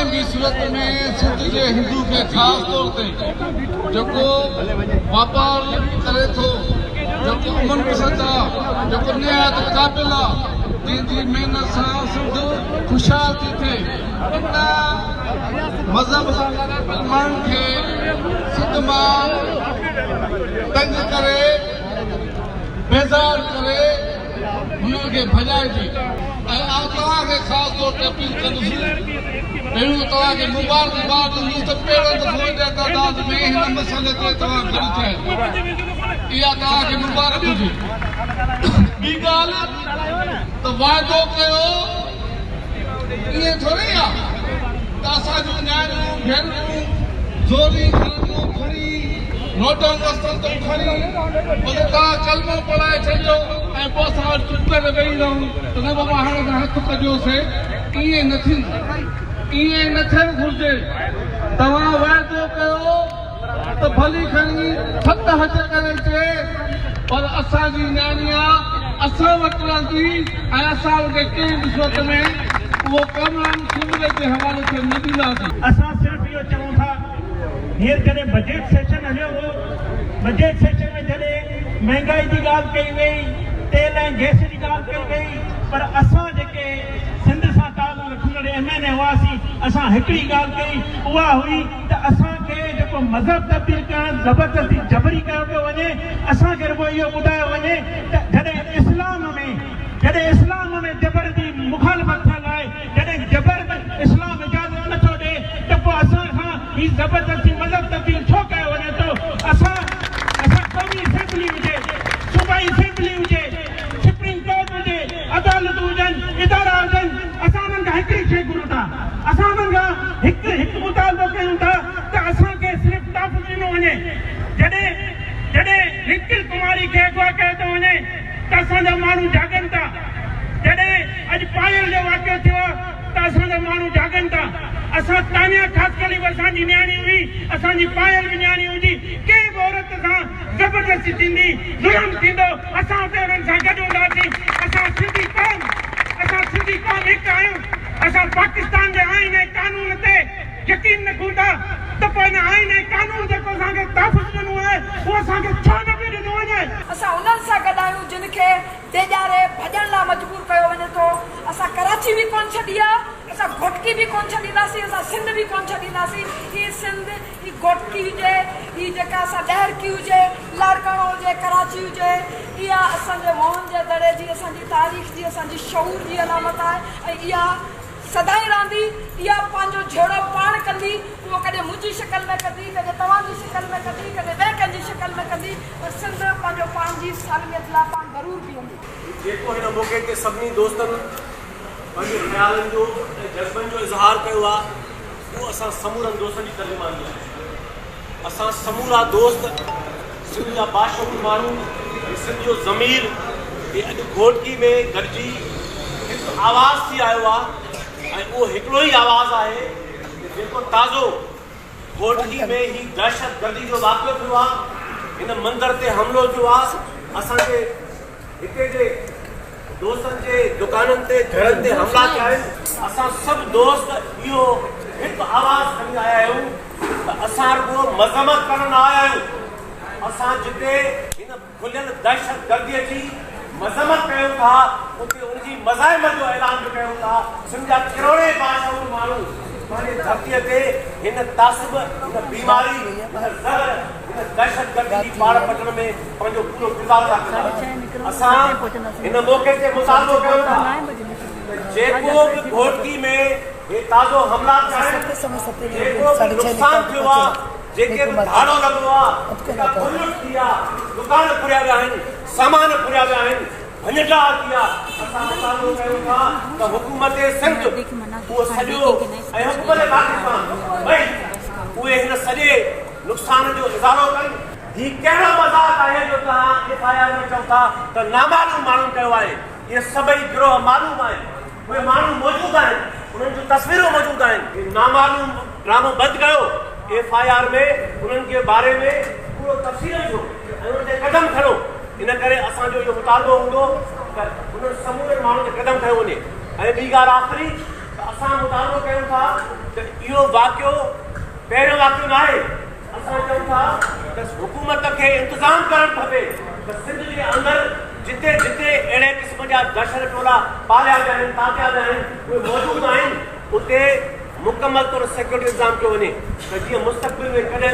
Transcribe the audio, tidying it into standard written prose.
ڪنهن به صورت ۾ سنڌ جي هندو کي خاص طور تي جيڪو واپار ڪري ٿو، جيڪو امن پسند آ، جيڪو نهايت قابل آ، جنهن جي محنت سان سنڌ خوشحال ٿي ٿئي، ان مذهب سان لاڳاپيل ماڻهن کي سنڌ مان تنگ ڪري، بيزار ڪري هنن کي ڀڄائجي ۽ آئون توهان کي خاص طور تي اپيل ڪندس، پهريون ته توهان کي مبارڪباد ڏيندس ته پهريون دفعو ايڏي تعداد ۾ هن مسئلي تي توهان گڏ ٿيا آهيو، اها توهان کي مبارڪ هجي. ٻي ڳالهه ته واعدو ڪيو ائين ٿوري آ ته اسان جون نياڻيون ڀينرون زوري گهرن مان کڻي روڊن رستن تان کڻي پوء توهان ڪلمو پڙهائي ڇڏيو ۽ پوء اسان وٽ چپ ڪري ويهي رهون ته نه بابا هاڻي اسان هٿ ڪڍيوسي. ائين نه ٿيندو، ائين نه ٿيڻ گهرجي. توهان واعدو ڪيو ته ڀلي کڻي ست حج ڪري اچي پر اسان جي نياڻي آ اسان وٽ رهندي ۽ اسان ان کي ڪنهن به صورت ۾ اهو ڪامران سومري جي حوالي ٿيڻ نه ڏينداسين. اسان صرف اهو چئون ٿا هينئر جڏهن بجيٽ سيشن هليو هو، بجيٽ سيشن ۾ جڏهن مهنگائي جي ڳالهه ڪئي وئي، تيل ۽ گئس جي ڳالهه ڪئي وئي پر اسان جيڪي سنڌ سان تعلق رکندڙ ايم اين اي هئاسين اسان هڪڙي ڳالهه ڪئي اها هئي ته اسان کي جيڪو مذهب تبديل ڪرڻ زبردستي جبري ڪيو پيو وڃي اسان کي رڳو اهو ٻڌايو وڃي ته جڏهن اسلام ۾ جڏهن اسلام ۾ جبر جي مخالفت ٿيل آهي جڏهن جبر به اسلام اجازت نه ٿو ڏئي ته پوء اسان کان هي زبردستي مذهب تبديل ڇو ڪيو وڃي ٿو اسان اسان قومي اسيمبلي هجي صوبائي اسيمبلي هجي سپريم ڪورٽ هجي عدالتون هجن ادارا هجن اسان انهن کان هڪڙي شيء گهرون ٿا اسان انهن کان هڪ هڪ مطالبو ڪيون ٿا ته اسان کي صرف تحفظ ڏنو وڃي جڏهن جڏهن رنڪل ڪماري کي اغوا ڪيو ٿو وڃي ته اسان جا ماڻهو جاڳن ٿا جڏهن اڄ پايل جو واقعو ٿيو آهي ته اسان جا ماڻهو جاڳن ٿا اسان تانيا خاصخيلي به اسان جي نياڻي هئي اسان جي پايل به نياڻي هجي ڪنهن به عورت سان زبردستي ٿيندي ظلم ٿيندو اسان اتي انهن سان گڏ هونداسين اسان سنڌي قوم اسان سنڌي قوم هڪ آهيون اسان پاڪستان جي آئين ۽ قانون تي يقين رکون ٿا ته پوء ان آئين ۽ قانون جيڪو اسان کي تحفظ ڏنو آهي اهو اسان کي ڇو نه پيو ڏنو وڃي. اسان انهن سان گڏ آهيون جن کي ڊيڄاري ڀڄڻ لاء مجبور ڪيو وڃي ٿو. اسان ڪراچي به ڪونه ڇڏي آ، اسان گهوٽڪي به ڪونه ڇڏينداسين، اسان سنڌ به ڪونه ڇڏينداسين. هي سنڌ، هي گهوٽڪي هجي، هي جيڪا اسان ڏهرڪي هجي، لاڙڪاڻو هجي، ڪراچي هجي، اها اسان جي موهن جي دڙي جي، اسان جي تاريخ جي، اسان جي شعور جي علامت آهي ۽ اها سدائين رهندي، اها پنهنجو جهيڙو پاڻ ڪندي، اهو ڪڏهن منهنجي شڪل ۾ ڪندي، ڪڏهن توهان جي شڪل ۾ ڪندي، ڪڏهن ٻئي ڪنهن جي شڪل ۾ ڪندي، پر سنڌ پنهنجو پاڻ جي سالميت لاء پاڻ ضرور بيهندي. جيڪو هن موقعي تي سڀني دوستن پنهنجي خيالن جو ۽ جذبن جو اظهار ڪيو آهي اهو اسان سمورن دوستن جي ترجماني آهي. اسان سمورا دوست سنڌ جا باشعور ماڻهو ۽ سنڌ جو ضمير هي اڄ گهوٽڪي ۾ گڏجي هڪ آواز ٿي آيو آهي ۽ اهو هڪڙو ئي آواز آهي ته جيڪو تازو گهوٽڪي ۾ هي دهشتگردي جو واقعو ٿيو آهي، هن مندر تي حملو ٿيو آهي، اسان جي هتي جي دوستن جي دڪانن تي گهرن تي حملا ٿيا آهن، اسان سڀ دوست اهو هڪ آواز کڻي آيا آهيون ته اسان رڳو مذمت ڪرڻ نه آيا آهيون، اسان جتي هن کليل دهشتگردي جي مذمت ڪيون ٿا اتي ان جي مزاحمت جو اعلان به ڪيون ٿا، سنڌ جا ڪروڙين باشعور ماڻهو پنهنجي ڌرتي تي هن تعصب، هن بيماري، هن زهر، هن دهشتگردي جي پاڙ پٽڻ ۾ پنهنجو پورو ڪردار ادا ڪندا. اسان هن موقعي تي مطالبو ڪيون ٿا ته جيڪو به گهوٽڪي ۾ هي تازو حملا ٿيا آهن، جيڪو به نقصان ٿيو آهي، جيڪي به ڌاڙو لڳو آهي، جيڪا ڦرلٽ ٿي آهي، دڪان ڦريا ويا آهن، سامان ڦريا ويا آهن، ڀڃ ڊاهه ٿي آهي، اسان مطالبو ڪيون ٿا ته حڪومت سنڌ اهو سڄو ۽ حڪومت پاڪستان ٻئي اهي هن سڄي نقصان جو ازالو ڪن. هي ڪهڙو مذاق آهي جو توهان ايف I R ۾ چئو ٿا ته نامعلوم ماڻهن ڪيو آهي، اهي سڀئي گروهه معلوم آهن، اهي ماڻهو موجود آهن، انهن جون تصويرون موجود آهن. هي نامعلوم ڊرامو بند ڪيو، ايف I R ۾ انهن جي باري ۾ پورو تفصيل وجهو ۽ انهن تي قدم کڻو، ان ڪري اسان جو اهو مطالبو هوندو ته انهن سمورن ماڻهن تي قدم کنيو وڃي ۽ ٻي ڳالهه آخري ته ته اسان مطالبو ڪيون ٿا ته اهو واقعو پهريون واقعو ناهي، اسان چئون ٿا ته حڪومت کي انتظام ڪرڻ کپي ته سنڌ جي اندر جتي جتي اهڙي قسم جا دهشت ٽولا پاليا ويا آهن، تاتيا ويا آهن، اهي موجود آهن، اتي مڪمل طور سيڪيورٽي انتظام ڪيو وڃي ته جيئن مستقبل ۾ ڪڏهن به.